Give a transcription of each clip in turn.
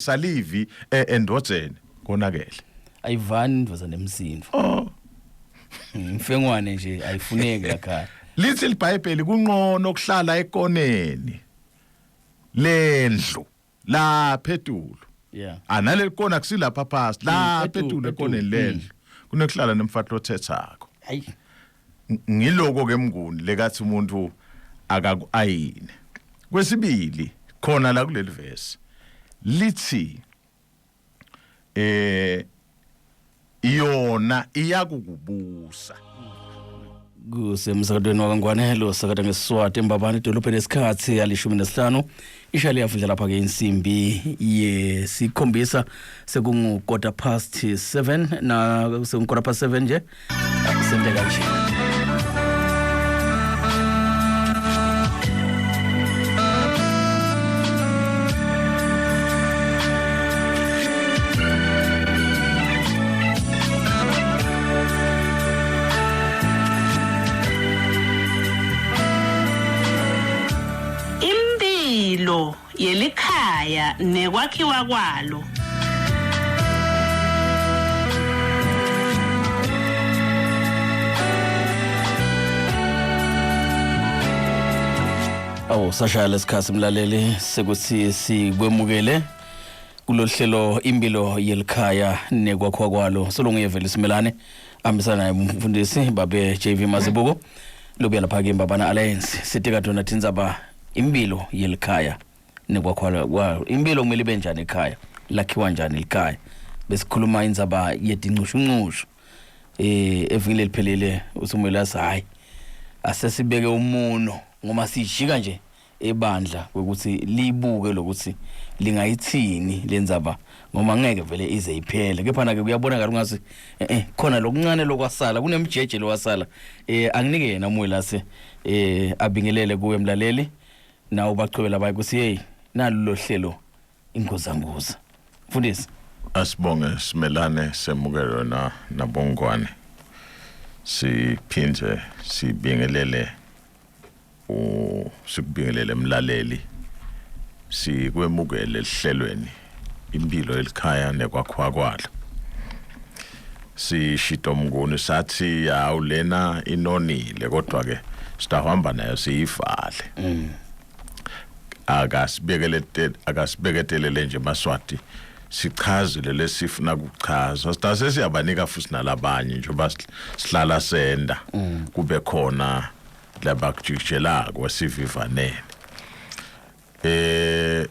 Salivi eh, endodzeni konakele. Ayivani indvodza nemsindvo. Oh. Mfengwane nje ayifuneki lakhaya. Lithi iBhayibheli kunqono ukuhlala ekoneni lendlu la phezulu. Yeah. Analeli kona kusilapha phasi la Mm, phezulu phezulu, ekoneni lendlu. Kunekuhlala nemfati lothethako. Hayi. Ngiloko ke mnguni lekathi umuntu akakuayine. Kwesibili khona la kuleli verse lithi eh yona iyakukubusa. Kusemsakatweni wakangwane lo sakata ngesiswati embabane edolobheni esikhathi alishumi nesihlanu ishali yavundla lapha-ke insimbi yesikhombisa sekungu-quarter past 7 na sekungu-quarter past 7 nje senteka nje. Impilo yelikhaya nekwakhiwa kwalo. Awu sashaya lesikhathi mlaleli sekuthi sikwemukele kulolu hlelo impilo yelikhaya nekwakhiwa kwalo. Solonguyevela Simelane ahambisana naye umfundisi babe JV Mazibuko lobuya lapha ke Mbabana Alliance sitika dona tindzaba impilo yelikhaya nekwakhiwa kwalo. Impilo kumele ibe njani ekhaya, lakhiwa njani likhaya. Besikhuluma indzaba yetincushuncushu evikini leliphelile usumela hayi asesibeke umuno ngoma sijika nje ebandla kwekuthi libuke lokuthi lingayithini lendzaba ngoba ngeke vele ize iphele. Kepha na ke kuyabonakala ungathi khona lokuncane lokwasala kunemjeje lowasala. Anginike yena uMwelase abingelele kuwe mlaleli nawo bachubela baye kuthi hey nalo lo hlelo ingozangoza. Mfundisi asibonge simelane semukelwe na nabongwane siphindze sibingelele sikubingelele emlaleli sikwemukele ehlelweni impilo elikhaya nekwakhiwa kwalo. Sishito mnguni sathi hawu lena inonile kodwa ke sitahamba nayo siyivale. Akasibeketelele nje Maswati sichazile lesifuna kuchaza. Sitase siyabanika futhi nalabanye njengoba sihlala senda kube khona labakujikelako sivivanene.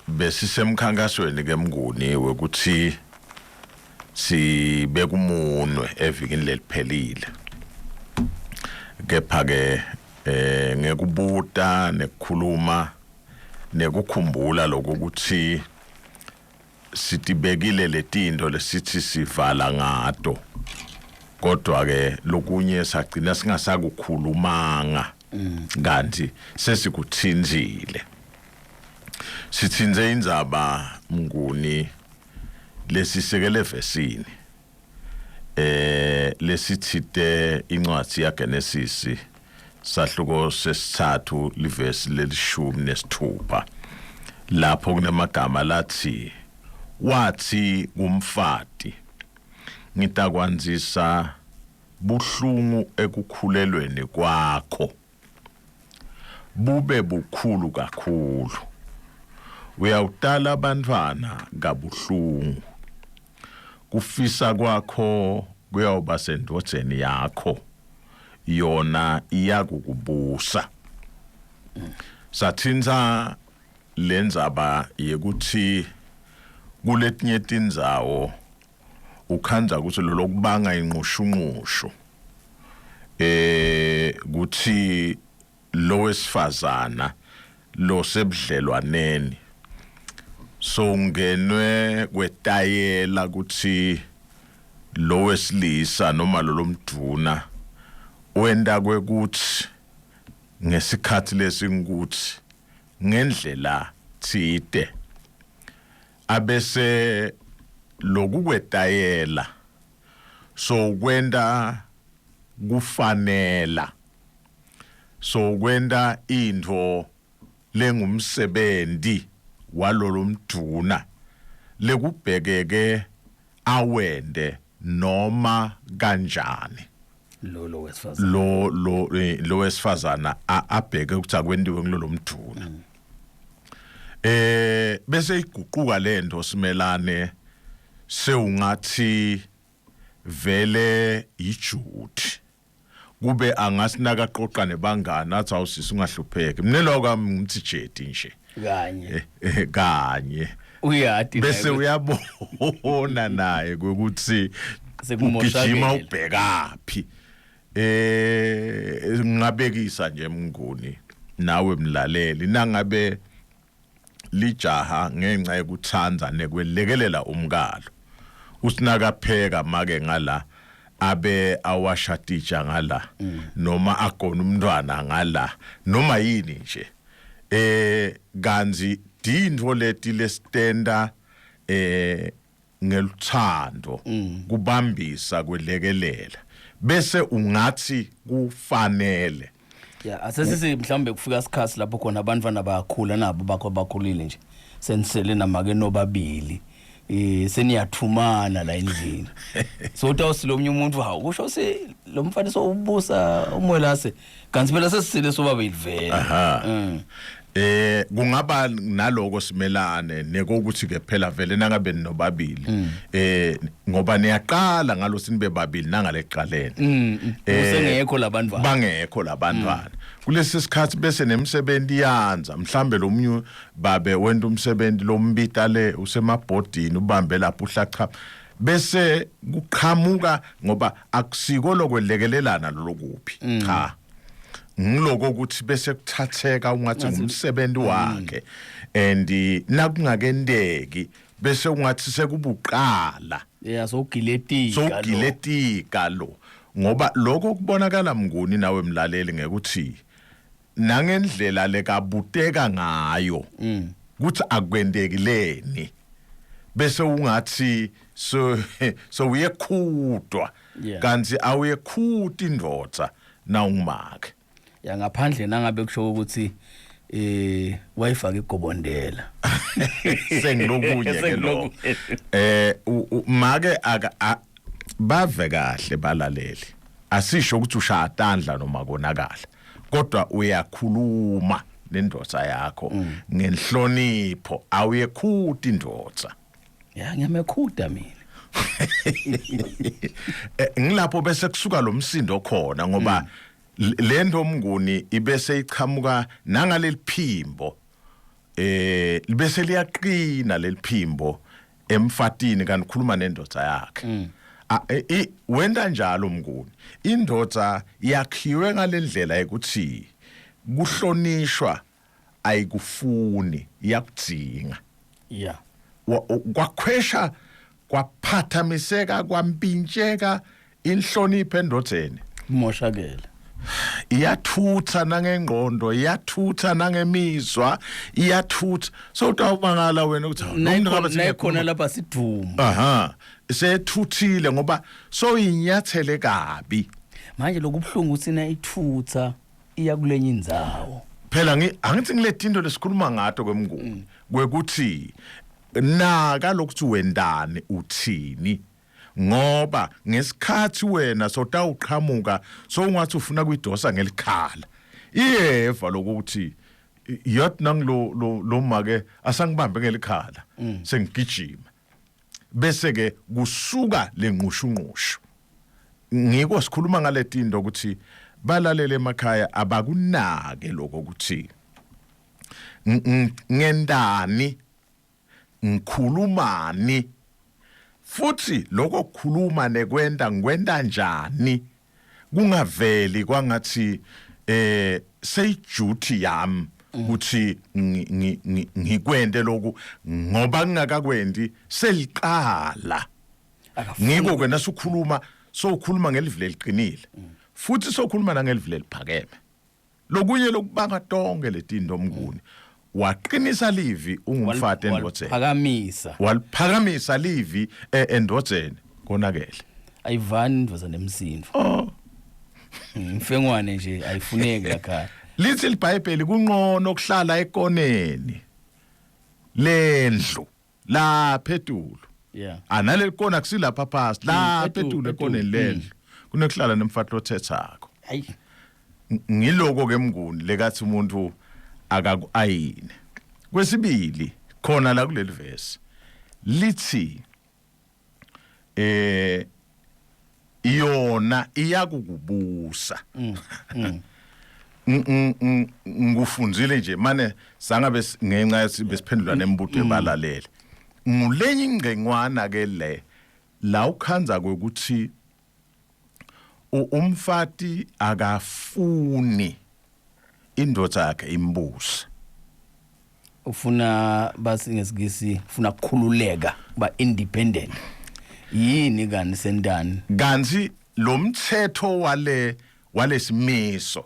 Besisemkhankasweni ke mnguni wekuthi sibeke umunwe evikini leliphelile. Kepha ke ngekubuta nekukhuluma nekukhumbula lokuthi sitibekile letinto lesithi sivala ngato, kodwa ke lokunye sagcina singasakukhulumanga kanti sesikuthinzile. Sithinze indzaba mnguni lesisekele evesini lesithite incwadi ya Genesis sahluko sesithathu livesi lelishumi nesithupha lapho kunemagama lathi wathi kumfati ngitakwandzisa buhlungu ekukhulelweni kwakho bube bukhulu kakhulu, uyawutala abantwana kabuhlungu, kufisa kwakho kuyawuba sendvodzeni yakho, yona iyakukubusa. Sathintsa lendzaba yekuthi kuletinye tindzawo ukhandza ukuthi lolokubanga inqushunqushu kuthi lo wesifazana lo sebudlelwaneni so ngenwe kwetayela ukuthi lo wesilisa noma lo lomdvuna wenta kwekuthi ngesikhathi lesingukuthi ngendlela thite abese lokukwetayela so kwenta kufanela so kwenta intfo lengumsebenzi walolo mdvuna Lekubhekeke awende noma kanjani. Lo lo wesifazane. Lo lo eh, lo wesifazana abheke ukuthi akwentiwe kulolo mduna. Bese iguquka lento simelane, sewungathi vele ijuthi kube angasinaka qoqa nebangani, athi awusisi ungahlupheki, mina lo kwami ngithi jeti nje. Kanye. Kanye. Uyati bese uyabona naye ukuthi Sekumoshakele. ugijima ubhekaphi. Ngingabekisa nje Mnguni nawe mlaleli, nangabe lijaha ngenxa yokuthanda nekwelekelela umkalo, usinakapheka make ngala abe awasha titsha ngala, noma agona umntwana ngala, noma yini nje, kanzi dintfo leti lesitenda ngeluthando, kubambisa, kwelekelela, bese ungathi kufanele. Ya, asesisi mhlawumbe kufika isikhathi lapho khona abantwana bayakhula nabo bakho bakhulile nje, senisele namake nobabili, seniyathumana la endlini, so utawusile omunye umuntu, hawu, kusho se lo mfaniso ubusa uMwelase, kanti phela sesisile sobabili vele. Aha. Kungaba naloko simelane nekokuthi ke phela vele nangabe nobabili, ngoba niyaqala ngalo sinibe babili nangaleqaleni. Usengekho labantwana. Bangekho labantwana kulesi sikhathi, bese nemsebenzi yanza, mhlambe lo munye babe wenta umsebenzi lombita le usemabhodini, ubambe lapho uhlacha, bese kuqhamuka, ngoba akusiko lokwelekelelana lokuphi, cha, ngiloko ukuthi bese kuthatheka ungathi ngumsebenzi wakhe, and nakungakendeki bese ungathi sekubuqala. Ya, sowugiletika. Sowugiletika lo, ngoba lokho kubonakala Mnguni nawe mlaleli ngekuthi nangendlela lekabuteka ngayo kuthi akwendeki leni, bese ungathi so uyekhudwa, kanti awuyekhuta indvodza nawungumake. Ya, ngaphandle nangabe kusho ukuthi wayifaka igobondela. Sengilokunye ke lo. Sengilokunye. Make aka bave kahle balaleli, asisho ukuthi ushaya tandla noma konakala, kodwa uyakhuluma nendoda yakho ngenhlonipho, awuyekhuta indvodza. Ya, ngiyamekhuda mina. Ngilapho bese kusuka lo msindo khona, ngoba lento Mnguni ibese ichamuka nangaleli phimbo, libese liyaqina leliphimbo emfatini kanti khuluma nendoda yakhe. Wenta njalo Mnguni, indoda yakhiwe ngalendlela ukuthi kuhlonishwa ayikufuni, iyakudzinga. Kwakhwesha, kwaphathamiseka, kwampintsheka inhlonipho endodzeni. Kumoshakele. Iyathutha nangengqondo, iyathutha nangemizwa, iyathutha, so utawubangala wena ukuthi hawu, lo muntu ngabe Nayikhona lapha siduma. Aha, sethuthile ngoba soyinyathele kabi. Manje lokubuhlungu ukuthi na ithutha iya kulenye indzawo. Phela angithi ngiletinto lesikhuluma ngato kwemnguni kwekuthi naka lokuthi wendani, uthini, ngoba ngesikhathi wena sotawuqhamuka sowungathi ufuna kuyidosa ngelikhala, iyeva lokuthi yathi nangilo lo lo make asangibambe ngelikhala, sengigijima, bese ke kusuka lenqushunqushu. Ngiko sikhuluma ngaletinto ukuthi balalele emakhaya abakunake lokho ukuthi ngendani, ngikhulumani, futhi lokho kukhuluma nekwenta ngikwenta njani, kungaveli kwangathi seyiduty yami ukuthi ngikwente lokhu, ngoba ngingakakwendi seliqala. Ngiko ke nasukhuluma sokhuluma ngelivile eliqinile, futhi sokhuluma nangelivile eliphakeme. Lokunye lokubanga tonke letinto Mnguni, waqinisa livi ungumfati endodzeni. Phakamisa. Waliphakamisa livi endodzeni, konakele. Ayivani indvodza nemsindo. Oh. Mfengwane nje ayifuneki la. Lithi iBhayibheli kunqono ukuhlala ekoneni lendlu. La phezulu. Yeah. Analeli kona kusilapha phasi, la Etulu, phezulu etulu. ekoneni lendlu. Kunekuhlala nemfati lothethako. Hayi. Ngiloko ke mnguni lekathi umuntu akakuayine. Kwesibili khona la kuleli verse lithi iyona iyakukubusa. Ngufundzile nje mane sangabe ngenxa yesi besiphendula nembuto ebalalele. Ngulenye ingcengwana ke le la ukhanza kwekuthi umfati akafuni indoda yakhe imbuse. Ufuna basi ngesingisi ufuna kukhululeka, ba independent. Yini kani sendani? Kanti lo mthetho walesimiso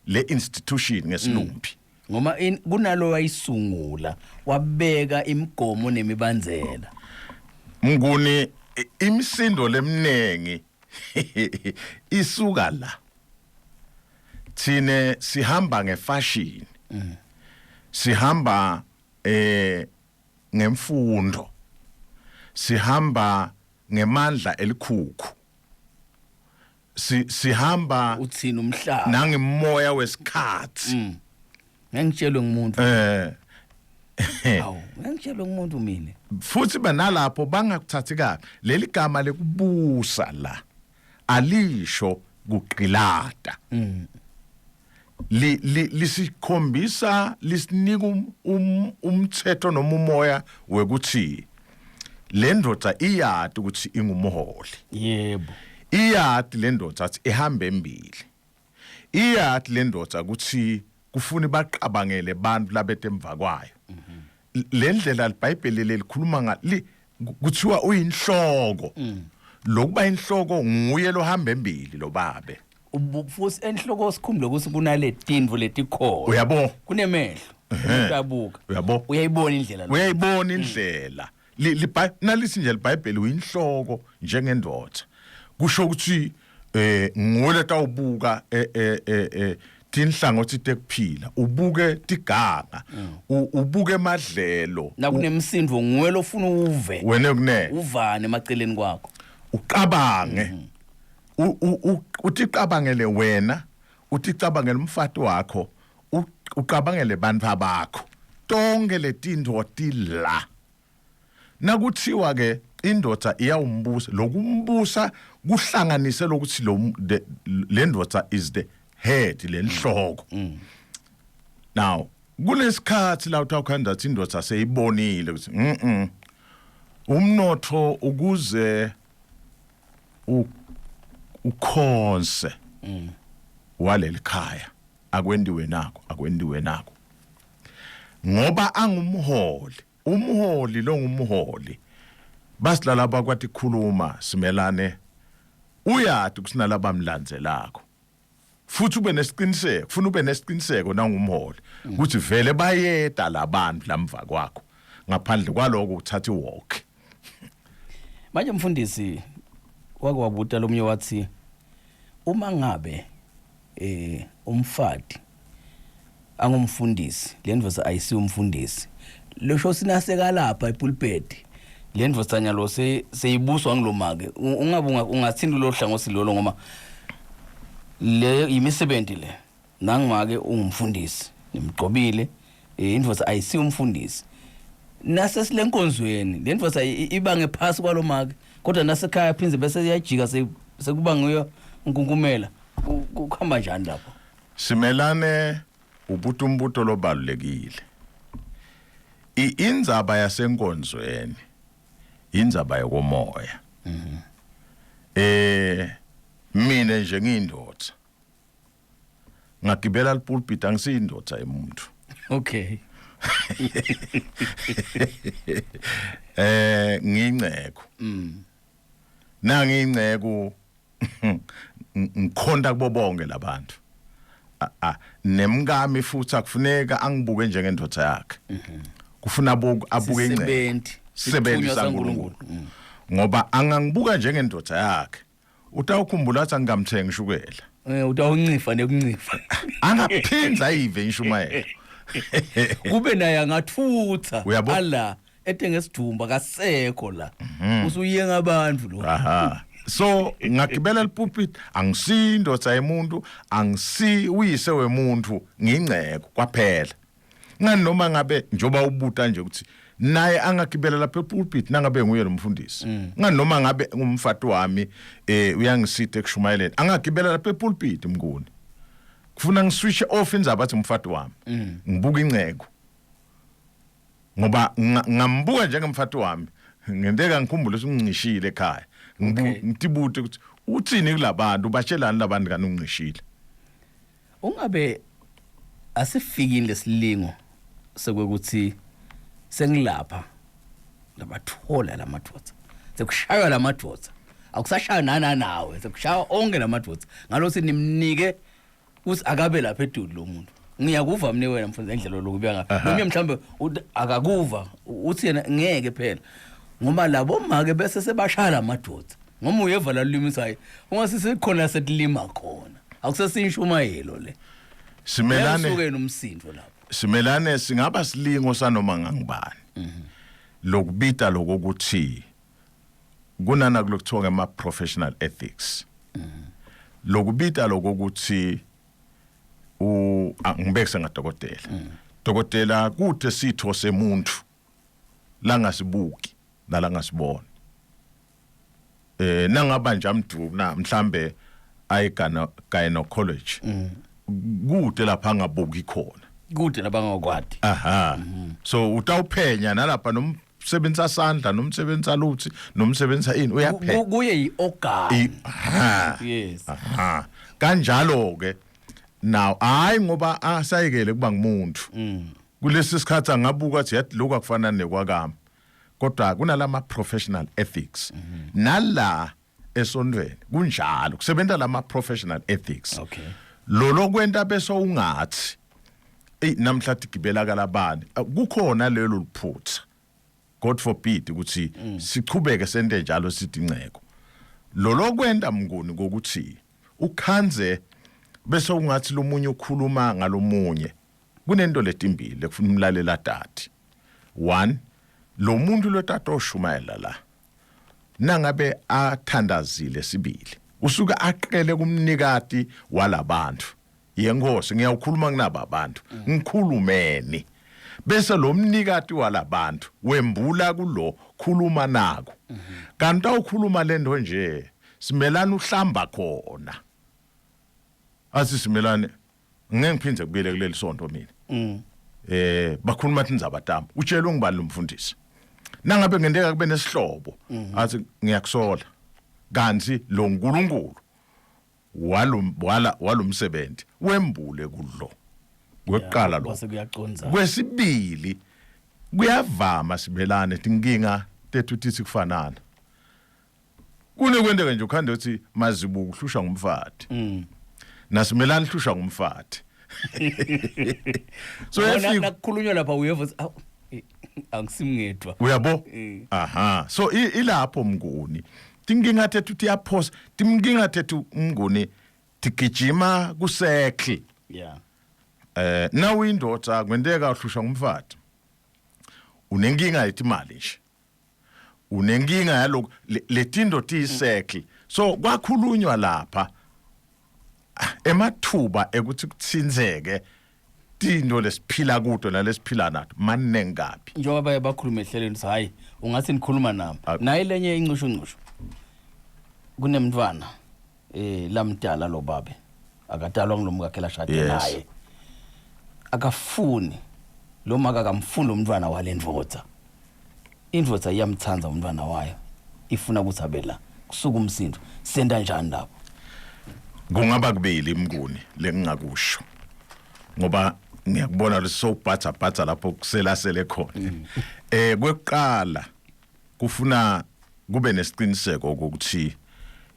le institution ngesilumbi Ngoba kunalo wayisungula wabeka imigomo nemibandzela. Mnguni, imisindo lemnengi isuka la. Thine sihamba ngefashion. Sihamba ngemfundo. Sihamba ngemandla elikhukhu. Sihamba uthini umhlaba nangemoya wesikhathi. Ngangitshelwe ngumuntu. Awu, ngangitshelwe ngumuntu mina. Futhi banalapho bangakuthathi kabi. Leli gama lekubusa la alisho kuqilata. Lisikhombisa lisinika umthetho noma umoya wekuthi le ndoda iyati ukuthi ingumholi. Yebo. Iyati le ndoda athi ihambe embili. Iyati le ndoda ukuthi kufuna baqabangele abantu labethe emva kwayo. Le ndlela iBhayibheli lelikhuluma nga kuthiwa uyinhloko. Lokuba inhloko nguye lohamba embili lo babe. Futhi enhloko sikhumbule ukuthi kunale tindvo letikhona. Uyabo? Kunemehlo. Uyabuka. Uyabo? Uyayibona indlela lo. Uyayibona indlela. Nalithi nje iBhayibheli uyinhloko njengendoda. Kusho ukuthi nguwe letawubuka tinhlangothi tekuphila, ubuke tiganga, ubuke emadlelo. Nakunemsindo nguwe lofuna uve. Wena kunene. Uvane emaceleni kwakho. Uqabange. Uticabangele wena, uticabangele umfati wakho, uqabangele bantfu bakho. Tonke letintfo tila. Nakuthiwa ke indoda iyawumbusa, lokumbusa kuhlanganise lokuthi le ndoda is the head, lenhloko. Now kulesikhathi la utawukhanda ukuthi indoda seyibonile ukuthi umnotho ukuze ukhonse waleli khaya akwendiwe nako, akwendiwe nako. Ngoba angumholi, umholi lo ngumholi. Basilala bakwathi khuluma simelane uyathi kusinala bamlandzelako. Futhi ube nesiqiniseko, ufuna ube nesiqiniseko nangumholi ukuthi vele bayeda labantu lamva kwakho. Ngaphandle kwaloko uthatha iwalk. Manje mfundisi wake wabuta lomnye wathi uma ngabe umfati angumfundisi, le ndvodza ayisiyo umfundisi, lesho sinaseka lapha epulpit, le ndvodza nyalo seyibuswa ngilomake. Ungabe ungathini lo hlangothi lolo, ngoba le imisebenzi le nangimake ungumfundisi nimgcobile, indvodza ayisiyo umfundisi, nase silenkonzweni le ndvodza iba ngephasi kwalomake, kodwa nasekhaya phindze bese iyajika sekuba nguyo nkunkumela. Kuhamba njani lapho? Simelane ubuto umbuto lobalulekile. Indzaba yasenkonzweni indzaba yokomoya. Mina nje ngiyindoda. Ngagibela lipulpit, angisiyindoda emuntu. Ngiyingceko. Nangiyingceko ngikhonta kubo bonke labantu. Nemkami futhi akufuneka angibuke njengendoda yakhe. Kufuna abuke ingcebo. Sisebenzi. Sisebenzi Sithunywa saNkulunkulu. saNkulunkulu. Ngoba angangibuka njengendoda yakhe, utawukhumbula athi angikamthengi shukela. Utawuncifa nekuncifa. Angaphinza ayive inshumayelo. Kube naye angathutha. Uyabo? Ala. ete ngesidumbu akasekho la. Usuyenga abantu lo. Aha. So ngagibela lipulpit angisi indoda yemuntu angisi uyise wemuntu ngingceko kwaphela. Ngani noma ngabe njoba ubuta nje ukuthi naye angagibela lapha epulpit nangabe nguye lo mfundisi. Ngani noma ngabe ngumfati wami eh uyangisitha ekushumayeleni angagibela lapha epulpit mnguni. Kufuna ngiswitch off indzaba athi umfati wami. Ngibuka ingceko. Ngoba ngambuka njengemfati wami ngenteka ngikhumbule ukuthi ungcishile ekhaya. Ngitibute ukuthi uthini kulabantu batshelani labantu kani ungcishile. Ungabe asifikini lesilingo sekwekuthi sengilapha labathola lamadvodza sekushaywa lamadvodza akusashaywa nana nawe sekushaywa onke lamadvodza ngalothi nimnike ukuthi akabe lapha eduli lo muntu. Ngiyakuva mina wena mfundisi endlela lokubeka ngayo. Noma mhlambe akakuva uthi yena ngeke phela ngoba labo make bese sebashaya lamadvodza ngoba uyeva la lulimi sayi ungase sikhona setilima khona akusesinshumayelo le. Simelane usuke nomsindo lapho. Simelane singaba silingo sanoma ngangibani. Lokubita lokuthi kunana kulokuthiwa ngama professional ethics. Lokubita lokuthi u angibekise ngadokotela. Dokotela kuthe sitho semuntu langasibuki nalangasibona. Nangaba nje amduna mhlambe ayigana gynecology. Kude lapha angabuki khona. Kude lapha angakwadi. Aha. So utawuphenya nalapha nomsebenzisa sandla nomsebenzisa luthi nomsebenzisa ini uyaphenya. Kuye yiorgan. Aha. Yes. Aha. Kanjalo ke now hayi ngoba asayekele kuba ngumuntu. Kulesi sikhathi angabuka athi yathi lokhu akufana nekwakami. Kodwa kunalama professional ethics. Nala esontweni kunjalo kusebenza lama professional ethics. Okay. Lo lokwenta bese ungathi ey namhla tigibela kalabani kukhona lelo liphutha. God forbid ukuthi sichubeke sente njalo sithi inceko. Lo lokwenta mnguni kokuthi ukhanze bese ungathi lomunye ukhuluma ngalomunye. Kunento letimbili ekufuna umlalela tati. One, lo muntu lotata oshumayela la nangabe athandazile sibili usuke aqele kumnikati walabantu. Yenkosi ngiyawukhuluma kunaba abantu ngikhulumeni. Bese lo mnikati walabantu wembula kulo khuluma nako. Kanti awukhuluma lento nje simelana uhlamba khona. Athi simelane ngeke ngiphinde kubuyele kuleli sonto mina. Bakhuluma tindzaba tami. Utshelwe ngibani lo mfundisi? Nangabe ngenteka kube nesihlobo athi ngiyakusola. Kanti lo nkulunkulu wala walomsebenzi wembule kulo. Kwekuqala lo. Kwesibili kuyavama sibelane tinkinga tethu tithi kufanana. Kunekwenteka nje ukhande uthi mazibuko uhlushwa ngumfati. Nasimelana uhlushwa ngumfati. So yafika nakukhulunywa lapha uyeva ukuthi awu angisimngedwa. Uyabo? Aha. So ilapho mnguni. Tinkinga tethu tiyaphosa, tinkinga tethu mnguni tigijima kusekhle. Yeah. Nawu indoda kwenteka uhlushwa ngumfati. Unenkinga yetimali nje. Unenkinga yalokho letindo tiyisekhle. So kwakhulunywa lapha emathuba ekuthi kuthinzeke tinto lesiphila kuto nalesiphila nato maningi kabi. Njengoba baye bakhuluma ehlelweni ukuthi hayi ungathi nikhuluma nami. Nayi lenye incushu ncushu. Kunemntwana lamdala lo babe. Akadalwa ngilomkakhe lashade naye. Akafuni lo maka akamfuni lo mntwana walendvodza. Indvodza iyamthanda umntwana wayo. Ifuna ukuthi abe la. Kusuka umsindo. Senta njani lapho? Kungaba kubili imnguni lengingakusho. Ngoba ngiyakubona lesowubhatha bhatha lapho kuselasele khona. Kwekuqala kufuna kube nesiqiniseko ukuthi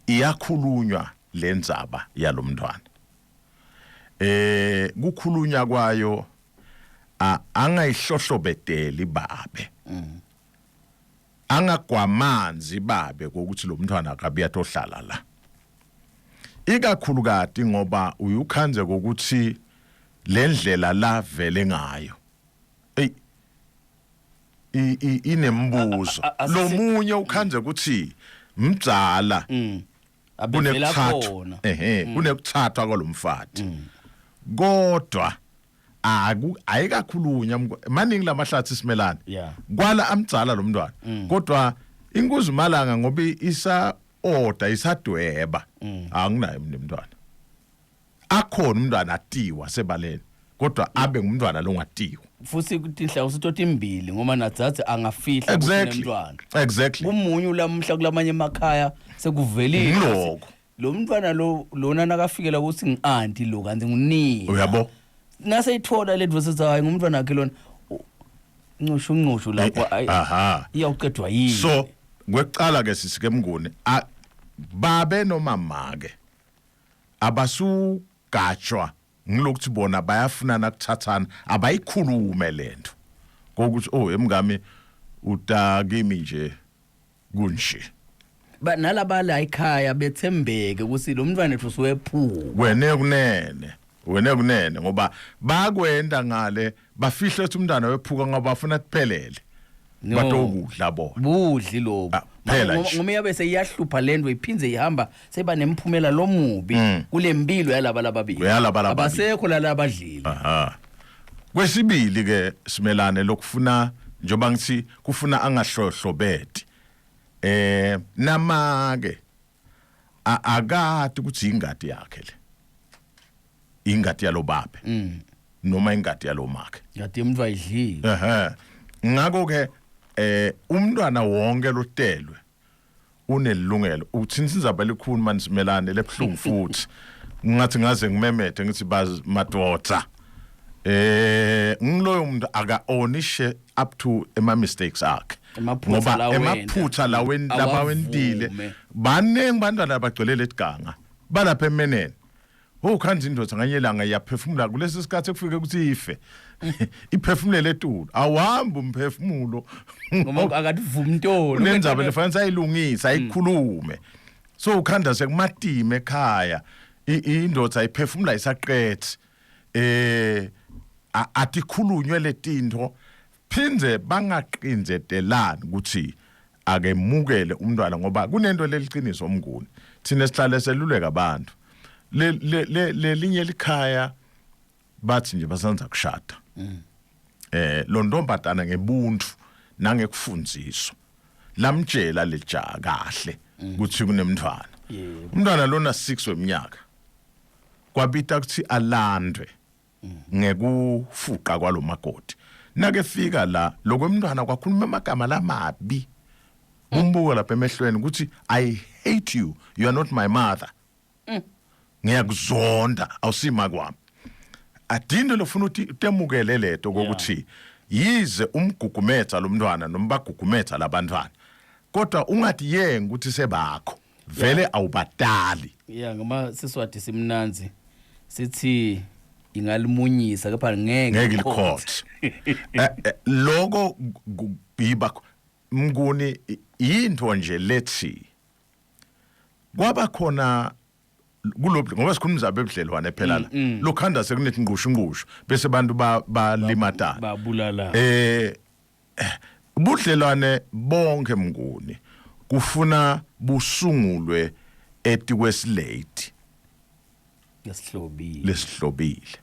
iyakhulunywa lendzaba yalomntwana. Kukhulunywa kwayo angayihlohlobedeli babe. Angagwamanzi babe ukuthi lo mntwana akabe atohlala la. Ikakhulukati ngoba uyukhanze ukuthi lendlela la vele ngayo. Ey. Inembuzo. Lomunye ukhandze ukuthi mdzala. Abevela khona. Ehe, kunekuthathwa kwalomfati. Kodwa aku ayikakhulunywa maningi lamahlathi simelane. Kwala amdzala lo mntwana. Kodwa inkuzimalanga ngoba isa order isadweba. Anginaye mina umntwana. Akhona umntwana atiwa sebaleni kodwa abe ngumntwana longatiwa. Futhi tinhla usitotimbili ngoba nadzadze angafihla kunemntwana. Kumunye lamhla kulamanye emakhaya sekuvelile. Ngiloko. Lo mntwana lo lona nakafikela ukuthi ngi-anti lo kanti ngunina. Uyabo? Naseyithola le dvosi hayi ngumntwana wakhe lona. Ncushu ncushu lapho ayi. Aha. Iyawuqedwa yini? So kwekuqala ke sisike mnguni babe noma make abasugajwa ngilokuthi bona bayafunana kuthathana abayikhulume lento kokuthi oh emngami uta kimi nje kunje ba nalaba la ekhaya bethembeke ukuthi lo mntwana ethu usuwephuka wena kunene wena kunene ngoba bakwenda ngale bafihle ukuthi umntwana wephuka ngoba bafuna kuphelele. No. Batokudla bona. Budli lobu. Ah, phela nje. Ngoba iyabe seyiyahlupha lento iphindze ihamba seba nemphumela lomubi kule mpilo yalaba lababili. Yalaba lababili. Abasekho laba abadlile. Aha. Kwesibili ke simelane lokufuna njoba ngithi kufuna angahlohlobeti. Namake akati ukuthi ingadi yakhe le. Ingadi yalobabe. Noma ingadi yalomakhe. Ngadi umuntu ayidlile. Ehhe. Ngakho ke umntwana wonke lotelwe unelungelo uthinta indzaba elikhulu manje simelane lebhlungu futhi. Ngathi ngaze ngimemethe ngithi madoda. Ngiloyo umuntu aka ownishe up to ema mistakes akhe. Emaphutha Ngoba lawenda. emaphutha lawen Awavume. labawentile baningi bantwana abagcwele letiganga balapha emenene. Oh khanzi indoda nganyelanga iyaphefumula kulesi sikhathi ekufike ukuthi ife. Iphefumulele etulu. Awuhambi umphefumulo. Ngoba akadivumi ntoni. Unendzaba lefanele sayilungisa ayikhulume. So ukhanda sekumatime ekhaya. Indoda iphefumula isaqethe. Atikhulunywe letinto phindze bangaqinzetelani ukuthi akemukele umntwana ngoba kunento leliqiniso omnguni. Thina sihlale seluleka abantu. Lelinye likhaya bathi nje basanza kushada. Lo ntombazana ngebuntu nangekufundziswa lamtshela leja kahle ukuthi kunemntwana. Umntwana lona 6 weminyaka kwabita ukuthi alandwe ngekufuqa kwalomakoti. Nake fika la lokwemntwana kwakhuluma amagama lamabi. Umbuka lapha emehlweni ukuthi I hate you, you are not my mother. Ngiyakuzonda awusima kwami. Adinto lofuna ukuthi utemukele leto kokuthi yize umgugumetha lomntwana noma bagugumetha labantwana kodwa ungathi yengi ukuthi sebakho vele awubadali. Yeah, ngoba siswati simnanzi sithi ingalimunyisa kepha ngeke ngeke likhothe. Lokho yiba mnguni into nje lethi kwaba khona kulo ngoba sikhuluma izabe ebudlelwane phela la lokhanda sekunethi ngqushu ngqushu bese abantu balimatana babulala. Budlelwane bonke mnguni kufuna busungulwe etikwesilate lesihlobile lesihlobile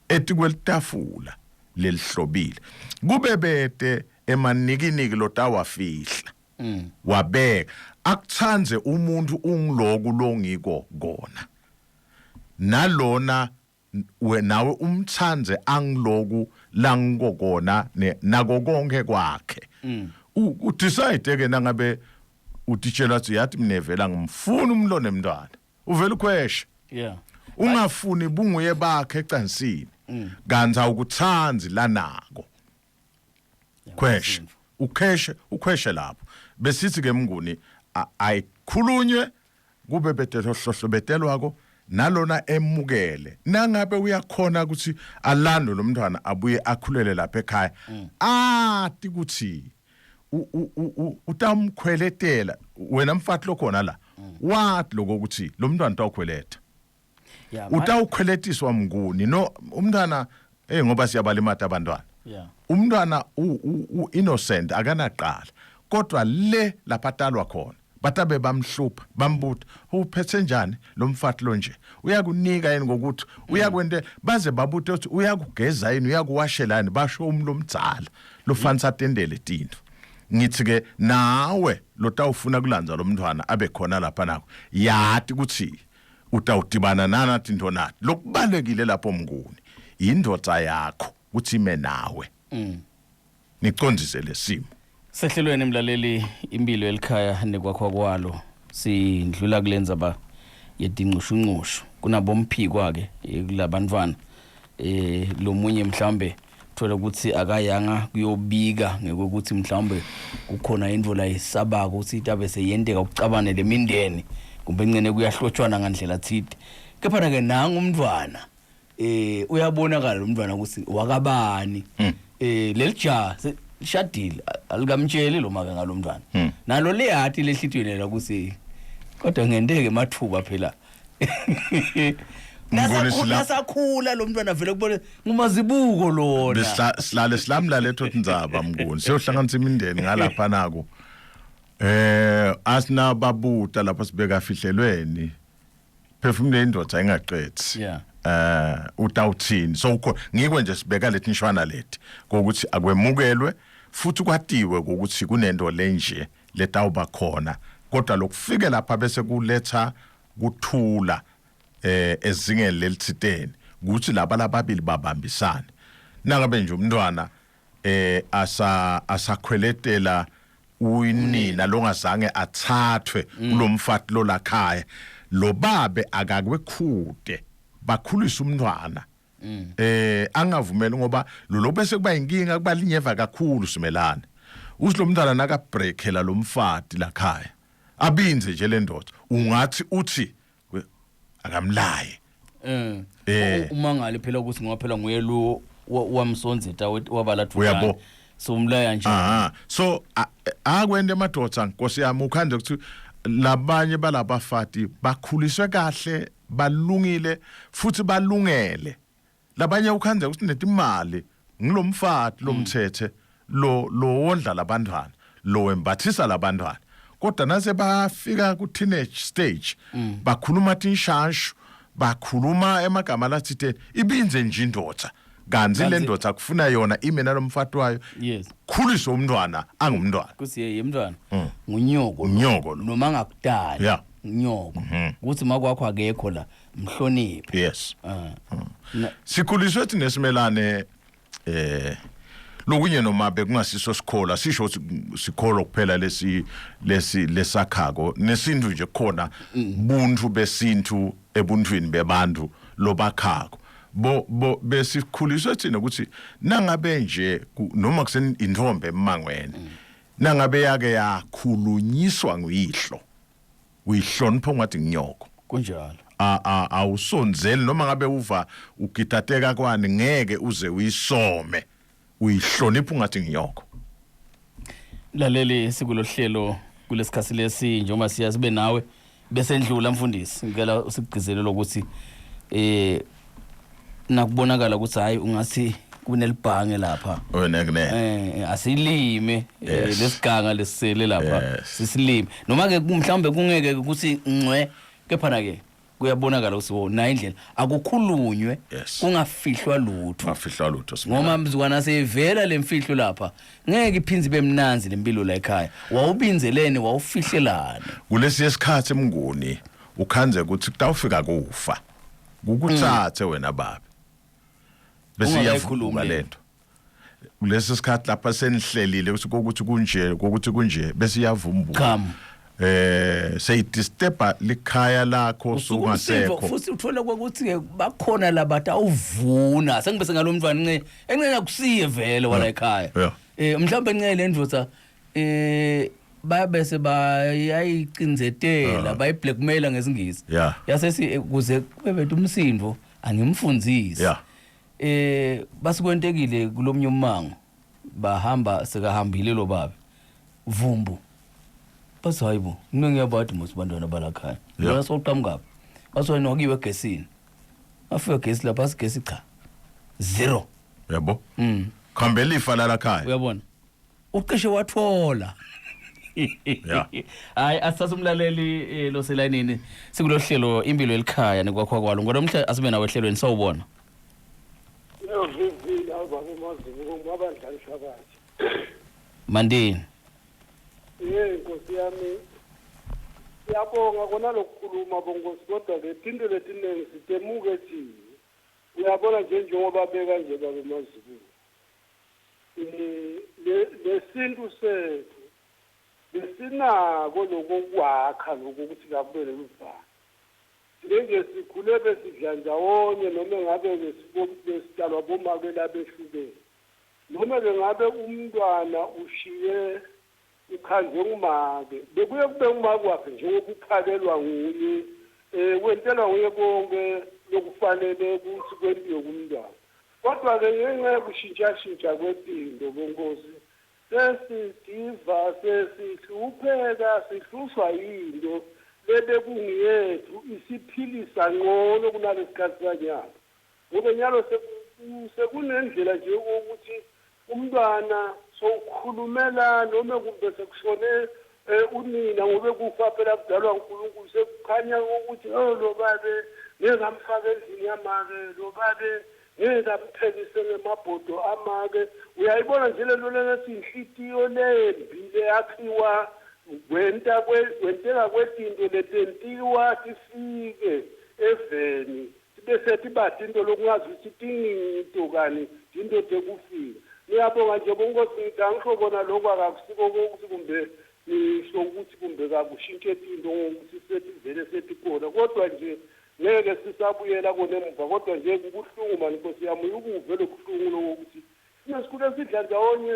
etikwelitafula lelihlobile kube bete emanikiniki lotawafihla. Wabeka akuthandze umuntu ungiloku longiko kona nalona nawe umthandze angiloku langikokona nako konke kwakhe. Udecide ke nangabe utitshela ukuthi yathi mina vela ngimfuna umlo nemntwana uvela ukhweshe. Ungafuni bunguye bakhe ecansini kanti awukuthandzi lanako. Khweshe ukhweshe ukhweshe lapho besithi ke mnguni ayikhulunywe kube betelo hlohlobetelwako nalona emukele nangabe uyakhona ukuthi alandwe lo mntwana abuye akhulele lapha ekhaya ati ukuthi utamkhweletela wena mfati lokhona la wathi lokho ukuthi lo mntwana utawukhweleta. Utawukhweletiswa mnguni no umntwana ngoba siyabalimata abantwana. Yeah. Umntwana u innocent akanaqala, kodwa le lapha atalwa khona batabe bamhlupha, bambuta uphethe njani lo mfati lo nje, uyakunika yini ngokuthi uyakwente, baze babute ukuthi uyakugeza yini, uyakuwashela yini, basho umuntu omdzala lofanisa atendele tintfo. Ngithi ke nawe lotawufuna kulandza lo mntwana abe khona lapha nako, yati ukuthi utawudibana nana tintfo nati. Lokubalekile lapho Mnguni, indvodza yakho ukuthi ime nawe nicondzise lesimo. Sehlelweni mlaleli, impilo elikhaya nekwakho kwalo, sindlula kulendzaba yetincushunqushu kunabomphikwa ke kulabantwana. Lomunye mhlambe thola ukuthi akayanga kuyobika ngekuthi mhlambe kukhona into la isabako ukuthi itabe seyenteka ukucabane lemindeni, kumbe encene kuyahlotshwana ngandlela thide. Kepha ke nangu umntwana, uyabonakala lo mntwana ukuthi wakabani. Leli jaha lishadile, alikamtsheli lo make ngalomntwana. Nalo liyati lehlitweni la ukuthi kodwa ngenteke emathuba phela. Ngibone Nasakhula lo mntwana vele kubone ngumazibuko lona. Silale silamla letho tindzaba Mnguni, siyohlanganisa imindeni ngalapha nako. Asina babuta lapha sibeka fihlelweni. Phefumule indoda ingaqethi. Utawuthini? So ukho ngikwe nje sibeka lethi nishwana lethi ukuthi akwemukelwe futhi kwatiwe ukuthi kunento lenje letawuba khona, kodwa lokufike lapha bese kuletha kuthula ezingeni lelithiteni ukuthi laba lababili babambisane. Nangabe nje umntwana asa asakhweletela uyinina longazange athathwe kulomfati lolakhaya, lo babe akakwekhute bakhulisa umntwana, angavumeli, ngoba lo bese kuba inkinga, kuba linyeva kakhulu simelane. Uthi lo mntwana naka breakela lo mfati lakhaya, abinze nje le ndoda, ungathi uthi akamlaye. Umangale phela ukuthi ngoba phela nguye lo wamsonzeta wabala. Uyabo. So umlaya nje. Aha, so akwende emadoda, nkosi yami, ukhanje ukuthi labanye balabafati bakhuliswe kahle, balungile futhi balungele. Labanye ukhanje ukuthi netimali ngilomfati lomthethe lo wondla labantwana, lo wembathisa labantwana, kodwa nase bafika ku teenage stage bakhuluma tinshanshu, bakhuluma emagama lathite ibinze nje indoda, kanti le ndoda kufuna yona ime nalomfati wayo, khulise umntwana angumntwana. Kuthi ye mntwana ngunyoko lo. Unyoko lo. Noma ngakudala ngunyoko, ukuthi makwakho akekho la, mhloniphe. Sikhuliswe thina esimelane lokunye noma bekungasiso sikhola, sisho ukuthi sikholo kuphela lesi lesi lesakhako nesintu nje, kukhona buntu besintu ebuntwini bebantu lobakhako. Bo besikhuliswe thina ukuthi nangabe nje noma kusen intombi emangweni, nangabe yake yakhulunyiswa nguyihlo, uyihlonipha ungathi nginyoko. Kunjalo. Awusonzeli noma ngabe uva ugitateka kwani, ngeke uze uyisome, uyihlonipha ungathi nginyoko. Laleli, sikulohlelo kulesikhathi lesi, njengoba siya sibe nawe bese ndlula mfundisi, ngicela usigcizelele ukuthi nakubonakala ukuthi hayi, ungathi kunelibhange lapha. Wena kune Asilime lesiganga lesisele lapha. Sisilime noma ke mhlawumbe kungeke ukuthi ngcwe, kepha na ke kuyabonakala ukuthi wo na indlela akukhulunywe, kungafihlwa lutho. Ungafihlwa lutho Simelane. Ngoba mzukwana seyivela lemfihlo lapha, ngeke iphindze ibe mnanzi lempilo la ekhaya. Wawubinzelene, wawufihlelane. Kulesi sikhathi Mnguni, ukhanze ukuthi kutawufika kufa kukuthathe wena baba, bese Ungakayikhulumi iyavuka lento. Lento kulesi sikhathi lapha senihlelile ukuthi kokuthi kunje, kokuthi kunje, bese iyavumbuka. Qhamu. Seyidisturba likhaya lakho. Usuke umsindo. Sungasekho. Futhi uthola ukuthi ke bakhona labantu awuvuna sengibese ngalomntwana nce encane akusiye vele wala ekhaya. Mhlawumbe nce le ndvodza babese bayayicinzetela, bayiblackmaila ngesingisi. Yasesi kuze kube bethu umsindo angimfundzisi. Basikwentekile kulomnye ummango, bahamba sekahambile lo babe vumbu, bathi hayibo, mina ngiyabadi mos bantwana balakhaya. Lona soqhamuka bathi wena wakiwe egesini, afika gesi lapha, asigesi cha, zero. Yabo. Khambe lifa lalakhaya. Uyabona, ucishe wathola. Hayi, asithathe umlaleli loselayinini. Sikulohlelo Impilo Elikhaya Nekwakhiwa Kwalo. Ngonomhla asibe nawe ehlelweni, sawubona. Uyovivile awubaba uMazibuko ngabadlali hlabathi. Mandini. Ye Nkosi yami, siyabonga kona lokukhuluma bonkosi, kodwa ke tinto letiningi sitemuke thina. Uyabona nje, njengoba beka nje baba Mazibuko, lesintu sethu besinako lokokwakha lokho ukuthi kakube loluvalo. Thina nje sikhule besidla ndawonye, noma ngabe besidalwa bomake labehlukene, noma ke ngabe umntwana ushiye ukhandwe ngumake, bekuye kube ngumake wakhe njengoba uphakelwa nguye, wentelwa nguye konke lokufanele ukuthi kwentiwe kumntwana. Kodwa-ke ngenxa yokushintshashintsha kwetinto bonkosi, sesidiva sesihlupheka, sihlushwa yinto lebekungiyethu isiphilisa ngcono kunalesikhathi sanyalo, ngoba nyalo sekunendlela nje ukuthi umntwana sowukhulumela noma kumbe sekushone unina, ngobe kufa phela kudalwa uNkulunkulu, sekukhanya ukuthi oh, lo babe ngeke amfake endlini yamake, lo babe ngeke amphekise ngemabhodo amake. Uyayibona nje lento lena, inhlitiyo lembi leyakhiwa kwenta kwenteka kwetinto letentiwa tifike eveni, bese tiba tinto lokungazi ukuthi tingito kani tinto tekufika. Ngiyabonga nje bonkosi. Ngithi angisho kona lokho, akakusiko kokuthi kumbe ngisho ukuthi kumbe kakushintshe tinto ngokuthi setivele setikhona, kodwa nje ngeke sisabuyela kona emuva. Kodwa nje kubuhlungu mani nkosi yami, uyukuve lobuhlungu lokokuthi sinesikhulu esidla ndawonye,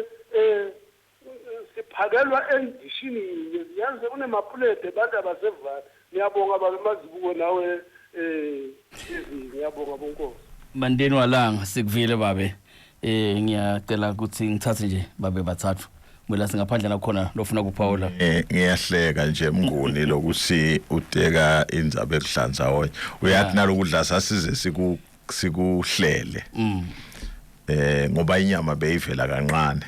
siphakelwa endishini yinye, yazi sekunemapulede abantu abasevani. Ngiyabonga babe Mazibuko, nawe ngiyabonga bonkosi. Mandeni walanga, sikuvile babe. Ngiyacela ukuthi ngithathe nje babe bathathu mina singaphandle nakhona lofuna kuphawula. Ngiyahleka nje Mnguni lokuthi uteka indzaba ekuhlanza wonye. Uyathi nalokudla sasize sikuhlele. Ngoba inyama beyivela kancane.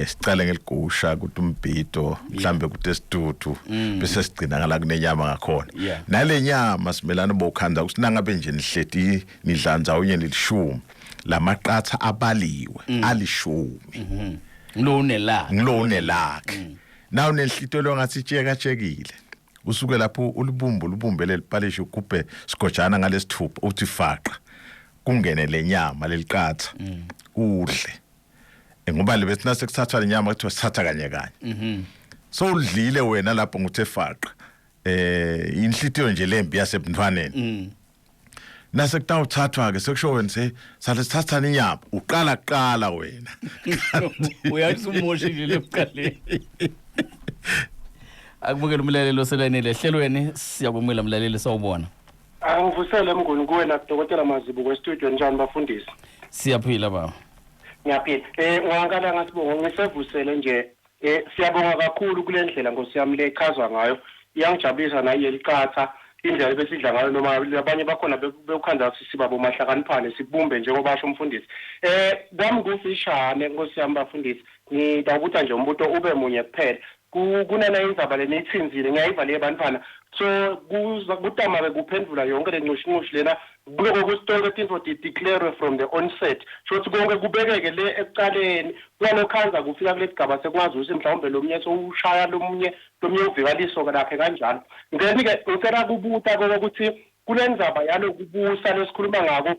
Sicale ngeligusha kuthi umbhido, mhlambe kuthi esitutu, bese sigcina ngala kunenyama ngakhona. Nale nyama simelana bokhanda ukuthi nangabe nje nihleti nidlanza unye nilishumi lamaqatha abaliwe alishumi. Ngilo unelaka. Ngilo unelakhe. Naw nenhlitelo ngathi itsheka tshekile. Usuke lapho ulibumbu lubumbele lipalishi, ugubhe sigojana ngalesithupha, uthi faqa kungene lenyama leliqatha udle. Ngoba le bese nasekuthathwa lenyama kuthiwa sithatha kanye kanye. So udlile wena lapho nguthe faqa. Inhlitiyo nje lembi yasebuntwaneni. Nase kutawuthathwa ke sekusho wena se sale sithatha inyama, uqala kuqala wena. Uyathi umoshile lekuqaleni. Akubukele umlaleli oselayinile ehlelweni, siyakwemukela mlaleli, sawubona. Angivusele Mnguni kuwena Dokotela Mazibuko e-studio, njani bafundisi? Siyaphila baba. Ngiyaphila. Ngwankala ngasibongo ngisevusele nje. Siyabonga kakhulu kule ndlela nkosi yami lechazwa ngayo. Iyangijabulisa naye liqatha indlela ebesidla ngayo, noma abanye bakhona bewukhanda siba bomahlakaniphane sibumbe njengoba asho umfundisi. Kwami kufishane nkosi yami bafundisi. Ngitawubuta nje umbuto ube munye kuphela. Kunana indzaba leniyitsinzile, ngiyayiva le bantfwana, so kutama ke kuphendvula yonke le ncushi lena kuloko kutsi tonke tintfo ti-declare from the onset, shothi konke kubekeke le ekucaleni, kungalokhanza kufika kule sigaba sekungazi ukuthi mhlawumbe lomunye sowushaya lomunye, lomunye uvika liso lakhe kanjalo. Ngeni-ke ngicela kubuta kokuthi kule ndzaba yalokubusa lesikhuluma ngako,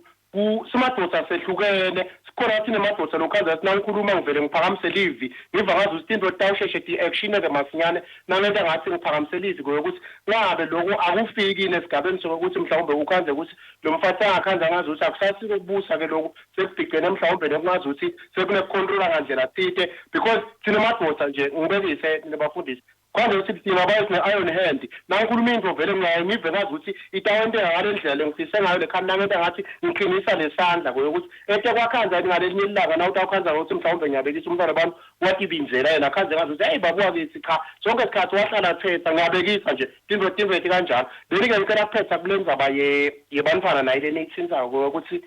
simadvodza sehlukene, sikhona thina emadvodza lokhanza sithi nangikhuluma ngivele ngiphakamise livi, ngiva ngazi ukuthi tintfo titawusheshe ti-actioneke masinyane nangenta ngathi ngiphakamise livi, koyokuthi ngabe lokho akufiki nesigabeni sokuthi mhlawumbe ukhandze ukuthi lo mfati angakhandza ngazi ukuthi akusasiko kubusa-ke lokhu, sekubhicene mhlawumbe nekungazi ukuthi sekuneku-controla ngandlela tsite, because thina madvodza nje, ngibekise nebafundisi, kwanze ukuthi thina baye sine-iron hand, nangikhuluma into vele ngiyaye ngive ngazi ukuthi itawenteka ngale ndlela lengifise ngayo lekhani, nangenta ngathi ngiqinisa lesandla koyokuthi ete kwakhandza ngalelinye ilanga na utawukhandza ngokuthi mhlawumbe ngiyabekisa umntwana abantu watibinzela yena akhandze ngazi ukuthi heyi babuka kithi, cha, sonke sikhathi wahlala thetha, ngiyabekisa nje tintfo tintfo leti kanjalo. Then-ke ngicela kuphetha kule ndzaba yebantfwana nayo leniyitsintsako koyokuthi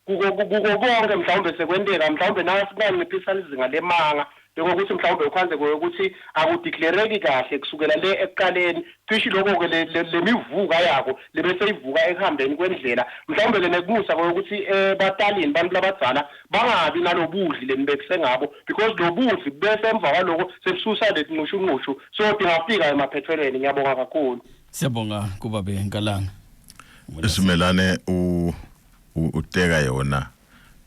Kuko kuko konke mhlawumbe sekwenteka mhlawumbe nasinganciphisa lizinga lemanga lokuthi mhlawumbe ukhanze ukuthi akudeclareki kahle kusukela le ekuqaleni cishe lokho-ke lemivuka yako lebese ivuka ekuhambeni kwendlela mhlawumbe ke nekumusa kokuthi ebatalini bantu labadzala bangabi nalobudli lenibekise ngabo because lobudli bese emva kwaloko sebususa letincushunqushu so tingafika emaphethelweni. Ngiyabonga kakhulu. Siyabonga kubabe Nkalanga. Simelane u uteka yona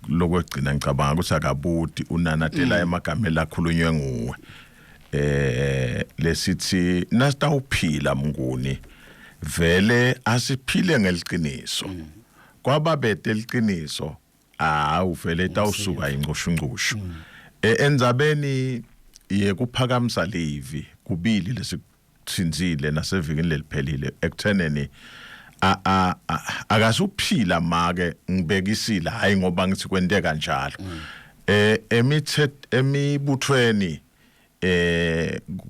lokwegcina ngicabanga ukuthi akabuti unanatela emagameni lakhulunywe nguwe. Lesithi nasitawuphila mnguni vele asiphile ngeliqiniso. Kwaba bete liqiniso awu vele tawusuka incushunqushu. Endzabeni yekuphakamisa livi kubili lesikutsintsile nasevikini leliphelile ekutheneni akasuphila make ngibekisile hayi ngoba ngithi kwenteka njalo. Emithet emibuthweni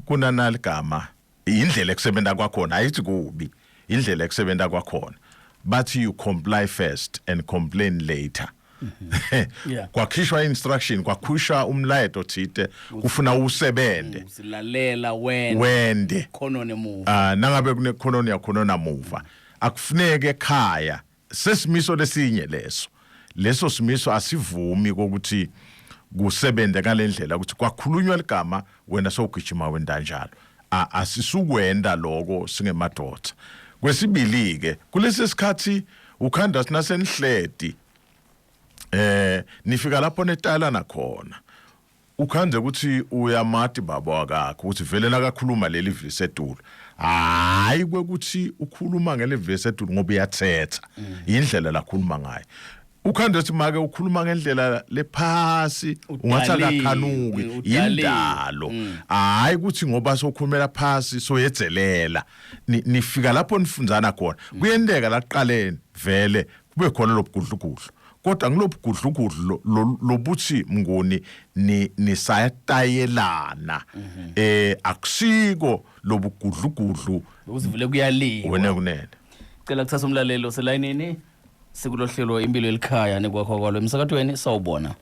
kunanaligama indlela ekusebenta kwakhona ayithi kubi indlela ekusebenta kwakhona bathi you comply first and complain later. Kwakhishwa instruction, kwakhishwa umlayeto thite kufuna usebente. Silalela wena wende khonone muva. Ah, nangabe kunekhononi yakhonona muva akufuneke ekhaya sesimiso lesinye leso. Leso simiso asivumi kokuthi kusebente ngalendlela ukuthi kwakhulunywa ligama wena sowugijima wenda njalo. Asisukwenda lokho singemadoda. Kwesibili ke kulesi sikhathi ukhanda sinasenihledi nifika lapho netayelana khona ukhanze ukuthi uyamati baba wakakho ukuthi vele nakakhuluma leli vesi etulu hayi kwekuthi ukhuluma ngele vesi etulu ngoba uyathetha indlela lakhuluma ngayo. Ukhanda ukuthi make ukhuluma ngendlela lephasi ungathi Udaliwe, akakhanuki udaliwe. Indalo hayi ukuthi ngoba sokhulumela phasi soyedzelela. Nifika lapho nifundzana khona kuyenteka laqaleni vele kube khona lobugudlugudlu kodwa ngilobugudlugudlu lobuthi mnguni ni nisayatayelana akusiko lobugudlugudlu Uzivule kuyaliwa. Wena kunene. Cela kuthatha umlalelo oselayinini sikulohlelo impilo elikhaya nekwakho kwalo emsakatweni sawubona.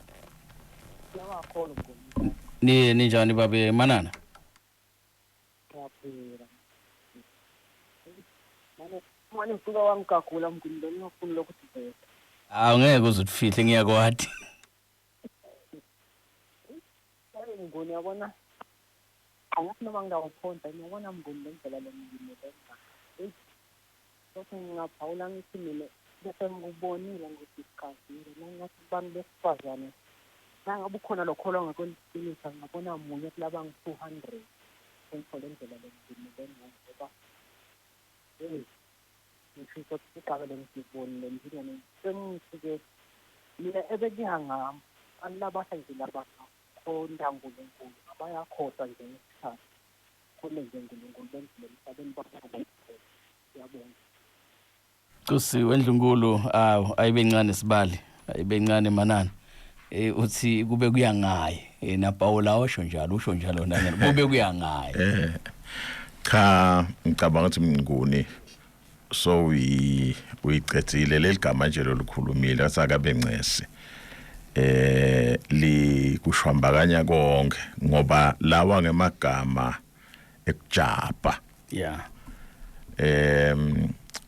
Ni ninjani babe Manana? Ngiyaphila. Mane mane ngisuka wangigagula mnguni bengingafuni lokuthi vele. Awu ngeke uze ufihle ngiyakwati. Hayi mnguni yabona. Angathi noma ngingawuphonsa ngiyabona mnguni le ndlela lengiyimele ngayo. Lokho ngingaphawula ngithi mina bese ngikubonile ngikudiskazile nangathi kubantu besifazane nangabe ukhona lokholwa ngakweliciniso ngingabona munye kulaba ngu-200 engithole indlela lengiyimele ngayo ngoba hey ngifisa ukuthi igama lengibonile njengane sengifike mina ebekuya ngami abantu labasha nje labakhonta uNkulunkulu abayakhohlwa nje ngesikhathi khona nje uNkulunkulu bendlule emhlabeni babona. Siyabonga. Kusi wendlunkulu awu ayibe ncane sibali ayibe ncane Manana uthi kube kuya ngaye na Paula osho njalo usho njalo nanyana kube kuya ngaye. Cha ngicabanga ukuthi mnguni so uyicedzile leli gama nje lolukhulumile asakabe ncesi likushwambakanya konke ngoba lawa ngemagama ekujabha.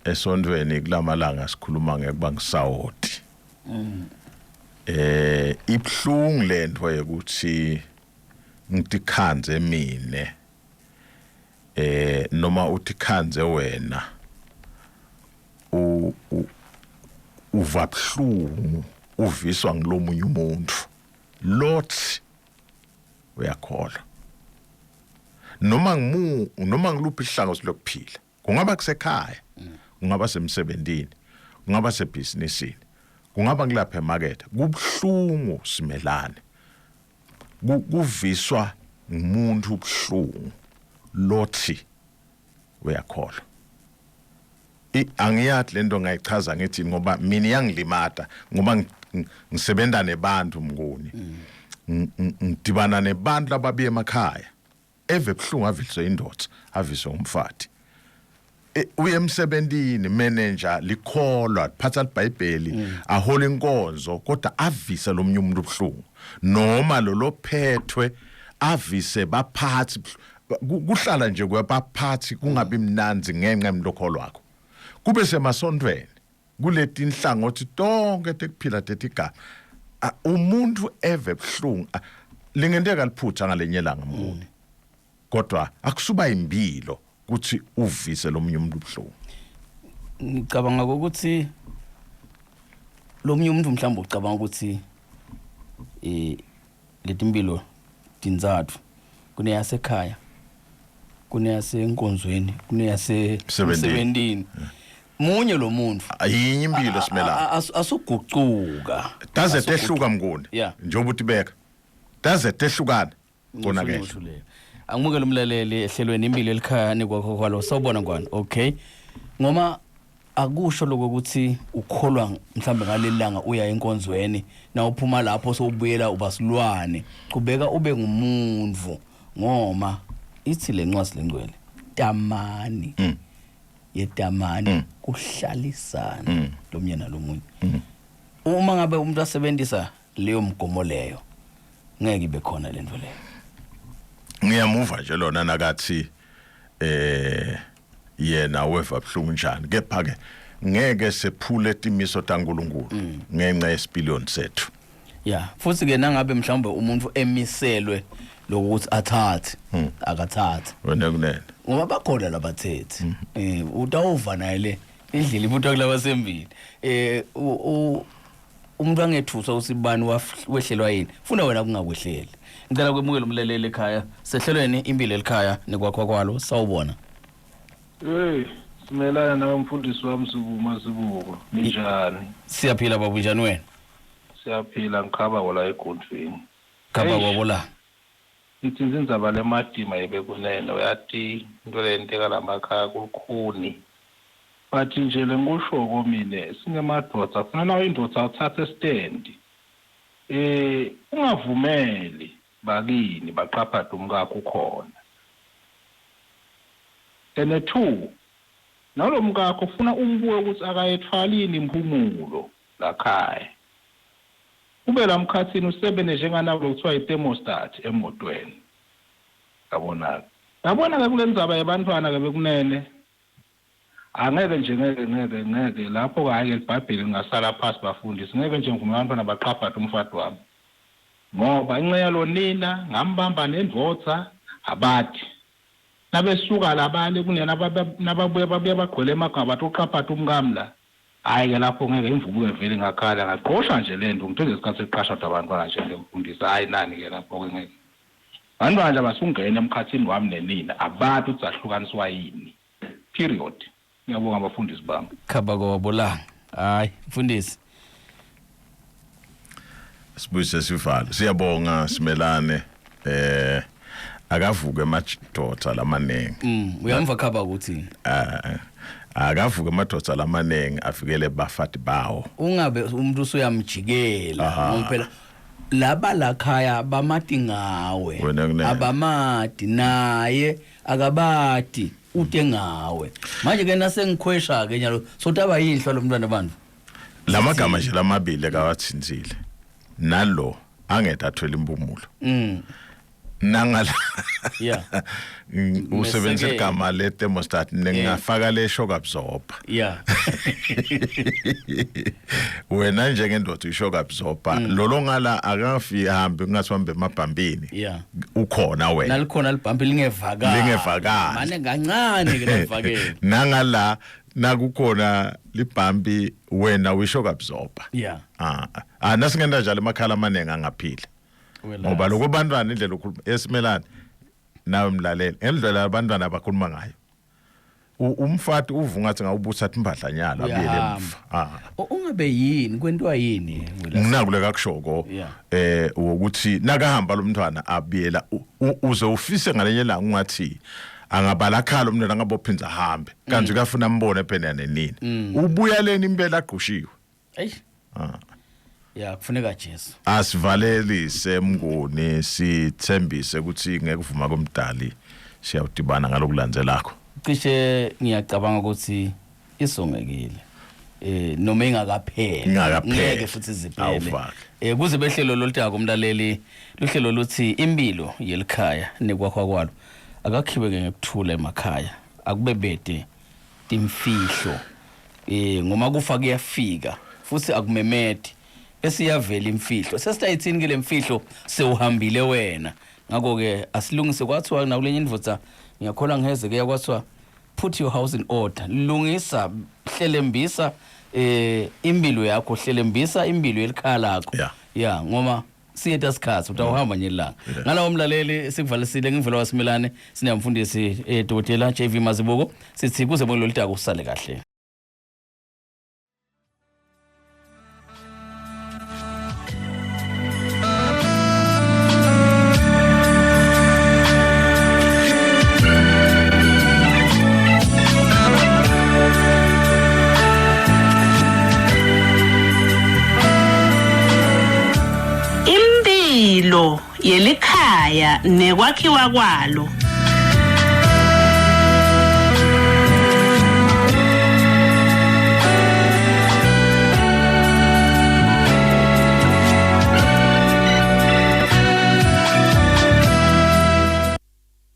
Esontweni kulamalanga sikhuluma ngekuba ngisawoti. Ibhlungu lento yokuthi ngitikhanze mine noma utikhanze wena uva bhlungu uviswa ngilomunye umuntu lothi uyakholwa noma ngimu noma ngiluphi ihlangothi lokuphila kungaba kusekhaya kungaba semsebentini kungaba sebhizinisini kungaba kulapha emakethe kubhlungu simelane kuviswa ngumuntu ubhlungu lothi uyakholwa. Angiyathi lento ngayichaza ngithi ngoba mina iyangilimata ngoba ngisebenza nebantu mnguni. Ngidibana nebantu ababiye emakhaya eve ebhlungu aviswe indoda aviswe umfati. E, uye emsebentini manager likholwa phatha libhayibheli mm. ahola inkonzo kodwa avise lomnye umuntu ubuhlungu noma lo lophethwe avise baphathi kuhlala nje kwabaphathi kungabi mnandzi ngenxa yemlokholwakho kube semasontweni kuletinhlangothi tonke tekuphila tetigaba umuntu eve buhlungu lingenteka liphutha ngalenye langa mnguni mm. Kodwa akusuba impilo kuthi uvise lomunye umuntu ubuhlungu. Ngicabanga ukuthi lomunye umuntu mhlawumbe ucabanga ukuthi eh letimpilo tintsatfu kuneyasekhaya kuneyasenkonzweni kuneyasemsebentini munye lo muntu ayinye impilo simelana asugucuka taze tehluka mnguni njengoba utibeka taze tehlukana konakele Ngisho leyo. Angimukele umlaleli ehlelweni impilo elikhaya nikwakho kwalo sawubona ngwane okay ngoma akusho lokho ukuthi ukholwa mhlambe ngaleli langa uya enkonzweni na uphuma lapho sowubuyela uba silwane qhubeka ube ngumuntu ngoma ithi lencwadi lengcwele tamani mm. yetamani mm. kuhlalisana mm. lomnye nalomunye mm. uma ngabe umuntu asebenzisa leyo mgomo leyo ngeke ibe khona lento leyo ngiyamuva nje lona nakathi eh yena weva buhlungu njani kepha ke ngeke sephule timiso taNkuluNkulu mm. ngenxa yesipiliyoni sethu ya futhi ke nangabe mhlawumbe umuntu emiselwe lokuthi athathe hmm. akathathe wena kunene ngoba bakhona labathethi hmm. eh utawuva naye le indlela ibutwa kulabasembili eh Umuntu angethuswa ukuthi bani wehlelwa yini. Funa wena kungakwehleli. Ngicela kwemukela umlaleli ekhaya. Sehlelweni impilo elikhaya nekwakho kwalo. Sawubona. Hey, simelana nawe mfundisi wami Sibuma Sibuko. Ninjani? Siyaphila baba unjani wena? Siyaphila ngikhaba kola eGondvini. Khaba kwabo la. Ithi indzaba lematima yebekunene uyati into leyenteka lamakhaya kulukhuni. But nje lengikushoko mine singemadvodza funa nawe indvodza utsatse stand. Eh ungavumeli bakini baqaphate umkakho ukhona. And two nalomkakho ufuna umbuke ukuthi akayethwali yini imphumulo lakhaya. Ube la mkhathini usebene njenganawo lokuthiwa i-thermostat emotweni. Yabona-ke. Yabona-ke kule ndzaba yebantfwana-ke bekunene. Angeke nje ngeke ngeke ngeke lapho-ke hhayi-ke libhayibheli lingasala phasi bafundisi ngeke nje ngivume abantwana baqabhade umfati wami ngoba inceya lonina ngambamba nendvodza abati nabesuka labale kunena nababuya babuya bagcwele emagama bathi uqabhade umkami la Hhayi-ke lapho ngeke imvubuke vele ingakhala ngaqosha nje le nto ngithe ngesikhathi sekuqasha kodwa abantwana nje ngimfundisa hhayi nani-ke lapho-ke ngeke bantwana nje abasungena emkhathini wami nenina abantu ukuthi sahlukaniswa yini period ngiyabonga abafundisi bami Khaba kwabolanga. Hayi, mfundisi. Sibuyise sivalo. Siyabonga simelane eh akavuke emadoda lamaningi. Mm, uyamva khaba ukuthi Eh akavuke emadoda lamaningi afikele bafati bawo. Ungabe umuntu usuyamjikela ngoba phela laba lakhaya bamati ngawe abamati naye akabati ute ngawe manje ke nasengikhwesha ke nyalo sotaba yinhlwa lo mntwana bantu lamagama nje lamabili akawathinzile nalo angede athwele impumulo mm. Nangala yeah usebenzisa igama le thermostat ningafaka le shock absorber yeah wena njengendoda ishock absorber mm. lolo ngala akafi hambi kungathi hambe emabhambini yeah ukhona wena nalikhona libhambi lingevakali lingevakali mane kancane ke nalivakele nangala nakukhona libhambi wena wisho kabzoba yeah ah ah nasingenda njalo emakhala amaningi angaphila ngoba lokho bantwana indlela okhuluma esimelane nawe mlaleli ngendlela abantwana abakhuluma ngayo umfati uva ungathi ngawubutha imbadlanyana abuyele emva ah ungabe yini kwentiwa yini nginaku lekakushoko eh ukuthi nakahamba lo mntwana abuyela uze ufise ngalenye langa ungathi angabala akhala umntwana angabophinza ahambe kanti mm. kuyafuna ambone phela nenini mm. ubuya leni impela agqushiwe eish ah ya kufuneka Jesu asivalelise mnguni sithembise ukuthi ngekuvuma komdali siyawudibana ngalokulandzelakho Cishe ngiyacabanga ukuthi isongekile. Eh noma ingakapheli. Ingakapheli. Ngeke futhi ziphele. Awufake. Eh kuze behlelo lolutako umlaleli luhlelo luthi impilo yelikhaya nekwakho kwalo. Akakhiwe ke ngekuthula emakhaya. Akube bede timfihlo. Eh ngoma kufa kuyafika futhi akumemedi. Bese iyavela imfihlo. Sesitayithini ke lemfihlo sewuhambile wena. Ngakho ke asilungise kwathiwa nakulenye indvodza ngiyakholwa ngiheze ke kwathiwa put your house in order. Lungisa hlelembisa eh impilo yakho hlelembisa impilo yelikhaya lakho. Yeah. Yeah ngoma siyeta sikhathi utawuhamba nje ilanga. Ngalawo mlaleli sikuvalisile ngivela wasimilane sinamfundisi eh Dr. JV Mazibuko sithi kuze bonke loludaka usale kahle. Impilo yelikhaya nekwakhiwa kwalo.